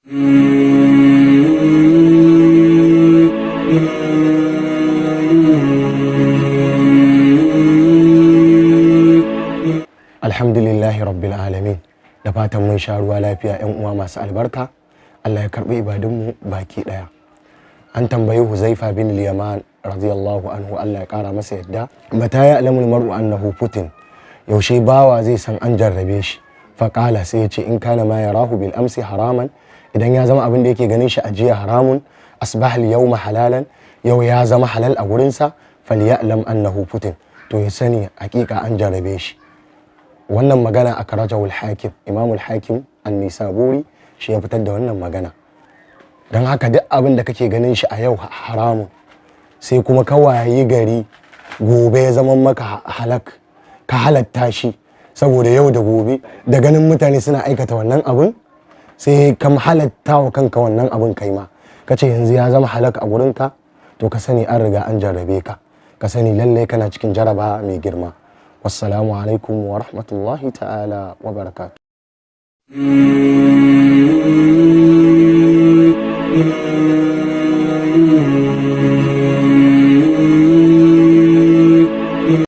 Alhamdulillahi rabbil alamin. Da fatan mun sha ruwa lafiya, 'yan uwa masu albarka. Allah ya karbi ibadunmu baki daya. An tambayi Huzaifa bin Yaman radiyallahu anhu, Allah ya kara masa yadda: "Mata ya alamul mar'u annahu futin?" Yaushe bawa zai san an jarrabe shi? Faqala, sai ya ce: "In kana ma yarahu bil amsi haraman", idan ya zama abin da yake ganin shi a jiya haramun, "asbaha al yawma halalan", yau ya zama halal a gurinsa, "falyalam annahu futin", to ya sani hakika an jarrabe shi. Wannan magana a karajahul Hakim, Imamul Hakim An-Nisaburi shi ya fitar da wannan magana. Don haka duk abin da kake ganin shi a yau haramun, sai kuma ka wayi gari gobe ya zama maka halak, ka halatta shi saboda yau da gobe da ganin mutane suna aikata wannan abin, sai ka halatta wa kanka wannan abin, kai ma ka ce yanzu ya zama halak a gurinka, to ka sani an riga an jarrabe ka. Ka sani lallai kana cikin jaraba mai girma. Wassalamu alaikum wa rahmatullahi ta'ala wa barakatuh.